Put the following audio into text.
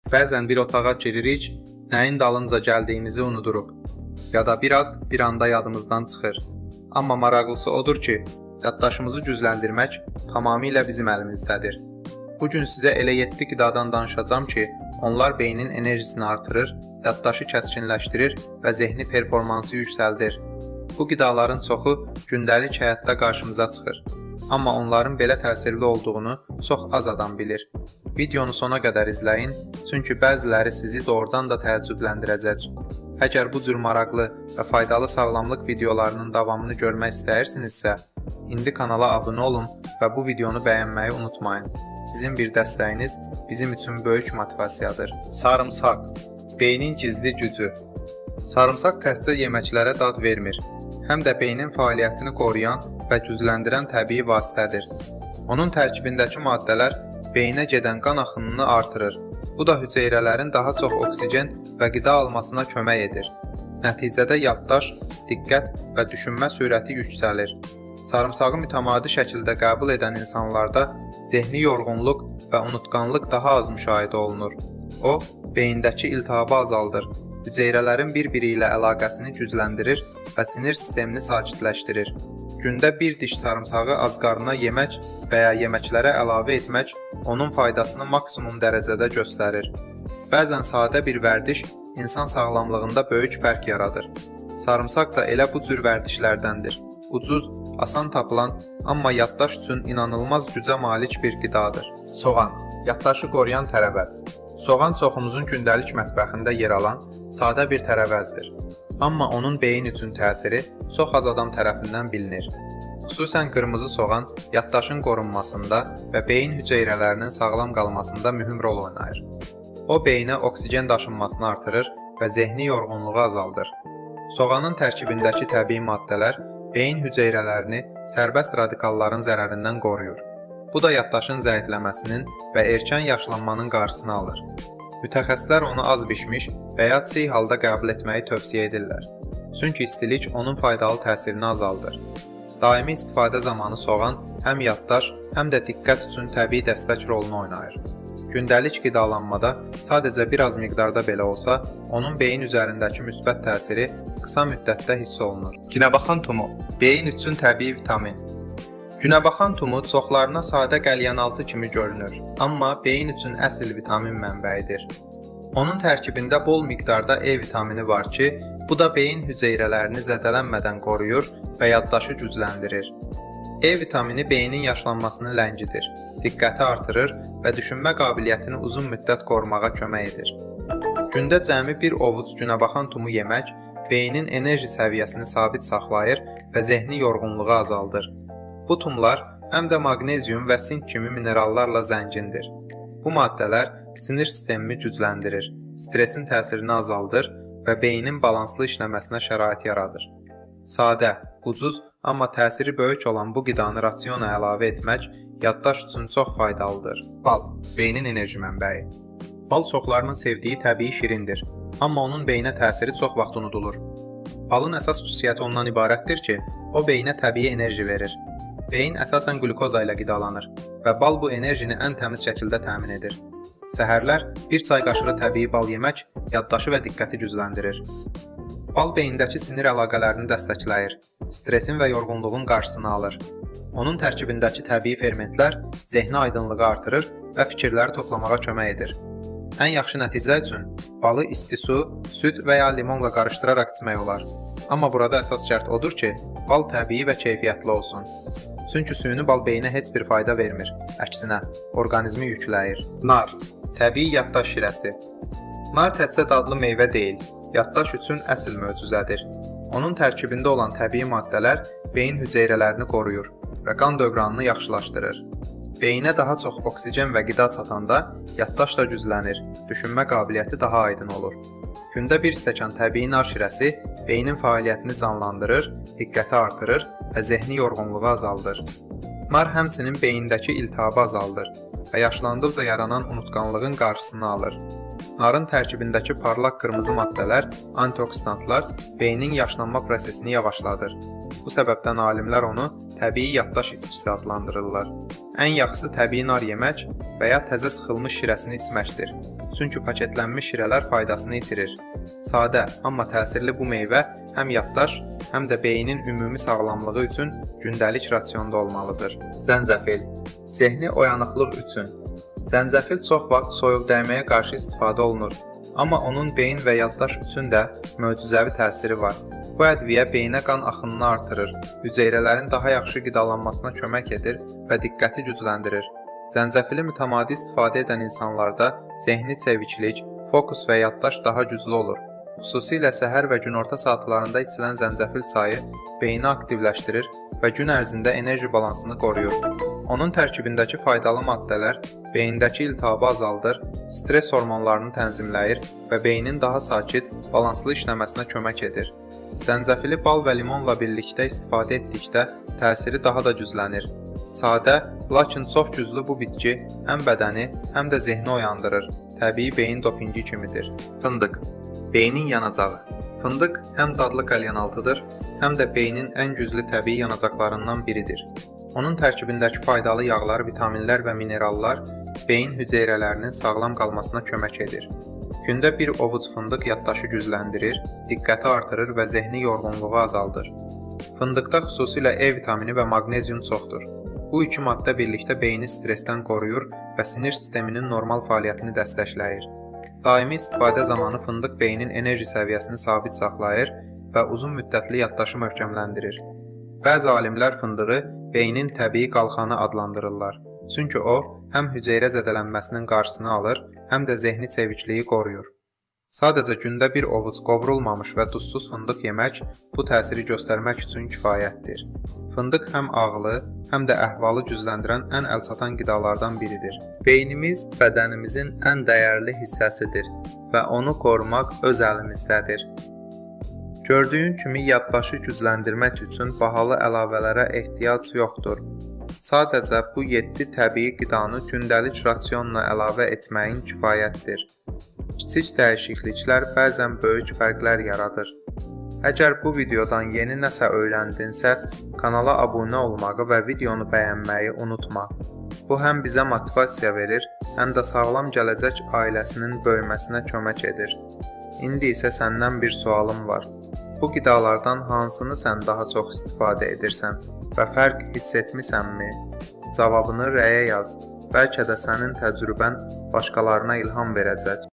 Bəzən bir otağa giririk, nəyin dalınca gəldiyimizi unuduruq. Ya da bir ad bir anda yadımızdan çıxır. Amma maraqlısı odur ki, yaddaşımızı gücləndirmək tamamilə bizim əlimizdədir. Bu gün sizə elə 7 qidadan danışacağam ki, onlar beynin enerjisini artırır, yaddaşı kəskinləşdirir və zehni performansı yüksəldir. Bu qidaların çoxu gündəlik həyatda qarşımıza çıxır. Amma onların belə təsirli olduğunu çox az adam bilir. Videonu sona qədər izləyin, çünki bəziləri sizi doğrudan da təəccübləndirəcək. Əgər bu cür maraqlı və faydalı sağlamlıq videolarının davamını görmək istəyirsinizsə, indi kanala abunə olun və bu videonu bəyənməyi unutmayın. Sizin bir dəstəyiniz bizim üçün böyük motivasiyadır. Sarımsaq, beynin gizli gücü. Sarımsaq təkcə yeməklərə dad vermir, həm də beynin fəaliyyətini qoruyan və gücləndirən təbii vasitədir. Onun tərkibindəki maddələr beyinə gedən qan axınını artırır. Bu da hüceyrələrin daha çox oksigen və qida almasına kömək edir. Nəticədə yaddaş, diqqət və düşünmə sürəti yüksəlir. Sarımsağı mütəmadi şəkildə qəbul edən insanlarda zehni yorğunluq və unutqanlıq daha az müşahidə olunur. O, beyindəki iltihabı azaldır, hüceyrələrin bir-biri ilə əlaqəsini gücləndirir və sinir sistemini sakitləşdirir. Gündə bir diş sarımsağı ac qarnına yemək və ya yeməklərə əlavə etmək onun faydasını maksimum dərəcədə göstərir. Bəzən sadə bir vərdiş insan sağlamlığında böyük fərq yaradır. Sarımsaq da elə bu cür vərdişlərdəndir. Ucuz, asan tapılan, amma yaddaş üçün inanılmaz gücə malik bir qidadır. Soğan, yaddaşı qoruyan tərəvəz. Soğan çoxumuzun gündəlik mətbəxində yer alan sadə bir tərəvəzdir. Amma onun beyin üçün təsiri çox az adam tərəfindən bilinir. Xüsusən qırmızı soğan yaddaşın qorunmasında və beyin hüceyrələrinin sağlam qalmasında mühüm rol oynayır. O, beyinə oksigen daşınmasını artırır və zehni yorğunluğu azaldır. Soğanın tərkibindəki təbii maddələr beyin hüceyrələrini sərbəst radikalların zərərindən qoruyur. Bu da yaddaşın zəifləməsinin və erkən yaşlanmanın qarşısını alır. Mütəxəssislər onu az bişmiş və ya çiğ halda qəbul etməyi tövsiyə edirlər. Çünki istilik onun faydalı təsirini azaldır. Daimi istifadə zamanı soğan həm yaddaş, həm də diqqət üçün təbii dəstək rolunu oynayır. Gündəlik qidalanmada sadəcə bir az miqdarda belə olsa, onun beyin üzərindəki müsbət təsiri qısa müddətdə hiss olunur. Günəbaxan tumu, beyin üçün təbii vitamin. Günəbaxan tumu çoxlarına sadə qəlyanaltı kimi görünür, amma beyin üçün əsl vitamin mənbəyidir. Onun tərkibində bol miqdarda E vitamini var ki, bu da beyin hüceyrələrini zədələnmədən qoruyur və yaddaşı gücləndirir. E vitamini beynin yaşlanmasını ləngidir, diqqəti artırır və düşünmə qabiliyyətini uzun müddət qorumağa kömək edir. Gündə cəmi bir ovuc günəbaxan tumu yemək beynin enerji səviyyəsini sabit saxlayır və zehni yorğunluğu azaldır. Bu tumlar həm də maqnezium və sink kimi minerallarla zəngindir. Bu maddələr sinir sistemini gücləndirir, stresin təsirini azaldır və beynin balanslı işləməsinə şərait yaradır. Sadə, ucuz, amma təsiri böyük olan bu qidanı rasiona əlavə etmək yaddaş üçün çox faydalıdır. Bal, beynin enerji mənbəyi. Bal çoxlarının sevdiyi təbii şirindir, amma onun beyinə təsiri çox vaxt unudulur. Balın əsas xüsusiyyəti ondan ibarətdir ki, o beyinə təbii enerji verir. Beyin əsasən qlükoza ilə qidalanır və bal bu enerjini ən təmiz şəkildə təmin edir. Səhərlər bir çay qaşığı təbii bal yemək yaddaşı və diqqəti gücləndirir. Bal beyindəki sinir əlaqələrini dəstəkləyir, stresin və yorğunluğun qarşısını alır. Onun tərkibindəki təbii fermentlər zehni aydınlığı artırır və fikirləri toplamağa kömək edir. Ən yaxşı nəticə üçün balı isti su, süd və ya limonla qarışdıraraq içmək olar. Amma burada əsas şərt odur ki, bal təbii və keyfiyyətli olsun. Çünki süni bal beyinə heç bir fayda vermir, əksinə, orqanizmi yükləyir. Nar, təbii yaddaş şirəsi. Nar təkcə dadlı meyvə deyil, yaddaş üçün əsl möcüzədir. Onun tərkibində olan təbii maddələr beyin hüceyrələrini qoruyur və qan dövranını yaxşılaşdırır. Beyinə daha çox oksigen və qida çatanda yaddaş da güclənir, düşünmə qabiliyyəti daha aydın olur. Gündə bir stəkan təbii nar şirəsi beynin fəaliyyətini canlandırır, diqqəti artırır və zehni yorğunluğu azaldır. Nar həmçinin beyindəki iltihabı azaldır və yaşlandıqca yaranan unutqanlığın qarşısını alır. Narın tərkibindəki parlaq qırmızı maddələr, antioksidantlar beynin yaşlanma prosesini yavaşladır. Bu səbəbdən alimlər onu təbii yaddaş içkisi adlandırırlar. Ən yaxşısı təbii nar yemək və ya təzə sıxılmış şirəsini içməkdir. Çünki paketlənmiş şirələr faydasını itirir. Sadə, amma təsirli bu meyvə həm yaddaş, həm də beynin ümumi sağlamlığı üçün gündəlik rasionda olmalıdır. Zəncəfil. Zehni oyanıqlıq üçün. Zəncəfil çox vaxt soyuq dəyməyə qarşı istifadə olunur. Amma onun beyin və yaddaş üçün də möcüzəvi təsiri var. Bu ədviyə beyinə qan axınını artırır, hüceyrələrin daha yaxşı qidalanmasına kömək edir və diqqəti gücləndirir. Zəncəfili mütəmadi istifadə edən insanlarda zehni çeviklik, fokus və yaddaş daha güclü olur. Xüsusilə səhər və günorta saatlarında içilən zəncəfil çayı beyni aktivləşdirir və gün ərzində enerji balansını qoruyur. Onun tərkibindəki faydalı maddələr beyindəki iltihabı azaldır, stres hormonlarını tənzimləyir və beynin daha sakit, balanslı işləməsinə kömək edir. Zəncəfili bal və limonla birlikdə istifadə etdikdə təsiri daha da güclənir. Sadə, lakin çox güclü bu bitki həm bədəni, həm də zehni oyandırır. Təbii beyin dopingi kimidir. Fındıq. Beynin yanacağı. Fındıq həm dadlı qəlyanaltıdır, həm də beynin ən güclü təbii yanacaqlarından biridir. Onun tərkibindəki faydalı yağlar, vitaminlər və minerallar beyin hüceyrələrinin sağlam qalmasına kömək edir. Gündə bir ovuc fındıq yaddaşı gücləndirir, diqqəti artırır və zehni yorğunluğu azaldır. Fındıqda xüsusilə E vitamini və maqnezium çoxdur. Bu iki maddə birlikdə beyni stressdən qoruyur və sinir sisteminin normal fəaliyyətini dəstəkləyir. Daimi istifadə zamanı fındıq beynin enerji səviyyəsini sabit saxlayır və uzun müddətli yaddaşı möhkəmləndirir. Bəzi alimlər fındığı beynin təbii qalxanı adlandırırlar. Çünki o, həm hüceyrə zədələnməsinin qarşısını alır, həm də zehni çevikliyi qoruyur. Sadəcə gündə bir ovuc qovrulmamış və duzsuz fındıq yemək bu təsiri göstərmək üçün kifayətdir. Fındıq həm ağlı, həm də əhvalı gücləndirən ən əlçatan qidalardan biridir. Beynimiz bədənimizin ən dəyərli hissəsidir və onu qorumaq öz əlimizdədir. Gördüyün kimi yaddaşı gücləndirmək üçün bahalı əlavələrə ehtiyac yoxdur. Sadəcə bu 7 təbii qidanı gündəlik rasionuna əlavə etməyin kifayətdir. Kiçik dəyişikliklər bəzən böyük fərqlər yaradır. Əgər bu videodan yeni nəsə öyrəndinsə, kanala abunə olmağı və videonu bəyənməyi unutma. Bu həm bizə motivasiya verir, həm də sağlam gələcək ailəsinin böyüməsinə kömək edir. İndi isə səndən bir sualım var. Bu qidalardan hansını sən daha çox istifadə edirsən və fərq hiss etmisənmi? Cavabını rəyə yaz. Bəlkə də sənin təcrübən başqalarına ilham verəcək.